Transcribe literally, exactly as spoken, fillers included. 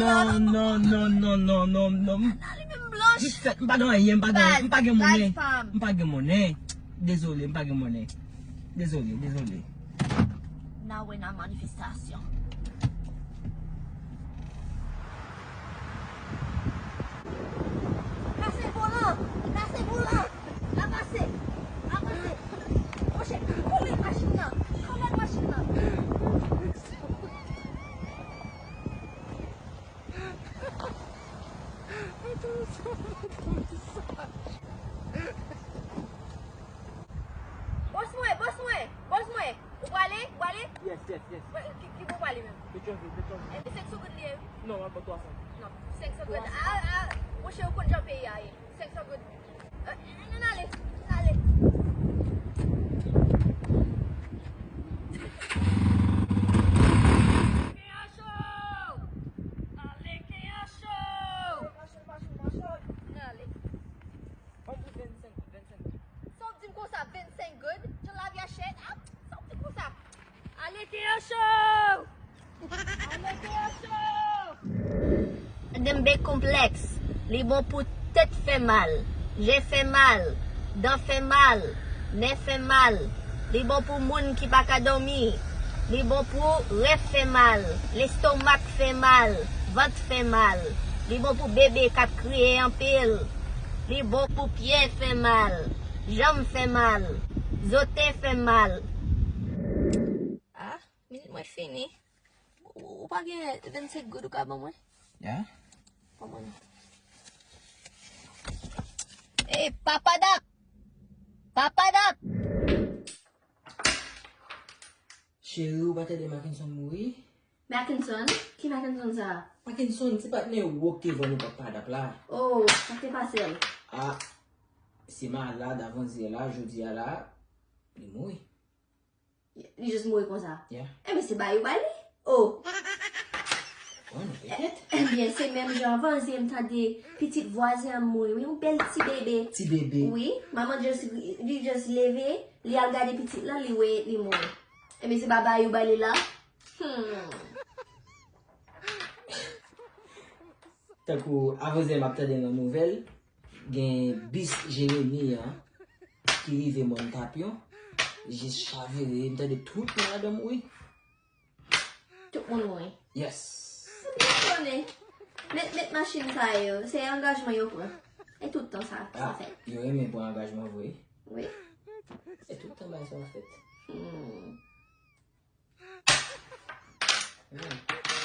non, non, non, non, non, non, non. Ann ale menm blanch. Jis fèt, m pa gen anyen, m pa gen, m pa gen monnen. M pa gen monnen. Dezole, m pa gen monnen. Dezole, dezole. N a wè nan manifestasyon. Kase volan! Kase volan! Avanse! Avanse! Monchè, kole machin nan! Kole machin nan! Bòs mwen, bòs mwen, bòs mwen! Ou prale? Ou prale? Yes, yes, yes. Ki, ki bò w prale menm? Petyonvil, Petyonvil. Epi senk san goud li ye, wi. Non, m ap ba w twa san. Non, senk san goud. A, a, monchè, ou konn jan peyi a ye. Senk san goud. Eh, ann ale, ann ale. Ken an cho! Ale, ken an cho! Ann ale. Ban m pou vennsenk goud, vennsenk goud. Sa w di m konsa, vennsenk goud? Jan lavi a chè, ah, sa w di m konsa? Ale, ken an cho! Ale, ken an cho! Gade m bèk konplèks. Li bon pou tèt fè mal, je fè mal, dan fè mal, nè fè mal. Li bon pou moun ki pa ka dòmi. Li bon pou rè fè mal, lestomak fè mal, vant fè mal. Li bon pou bebe k ap kriye anpil. Li bon pou pye fè mal, janm fè mal, zote fè mal. Ah, minit mwen fini. Ou, ou pa gen vennsenk goud ou ka ban mwen? Ya. Ban mwen. Ey, Papa Doc! Papa Doc! Cheri, ou pa tande Mackenson mouri? Mackenson? Ki Mackenson sa? Mackenson, se patnè ou k te vann ou Papa Doc la. Oh, sa k te pase l? Ah, se malad avanzyè la, jodi a la, li mouri. Li jis mouri konsa? Yeah. Enben, se bay ou ba li. Oh. Bon, petèt. Enben, se menm jan avanzyè m tande pitit vwazen an mouri, wi, yon bèl ti bebe. Ti bebe. Wi, manman just, li just leve, li al gade pitit lan, li wè li mouri. Enben, se pa bay ou ba li la? Hmm. Tankou avanzyè m ap tande nan nouvèl, gen bis Jeremi an ki rive Mòn Tapyon, li jis chavire, m tande tout moun ladan mouri. Tout moun mouri. Yes. Sa m konnen. Met, met machin sa yo, se angajman yo pran. E tout tan sa, sa fèt. Ah, yo renmen pran angajman vre. Wi. E tout tan bagay sa yo fèt. Hmm. Hmm.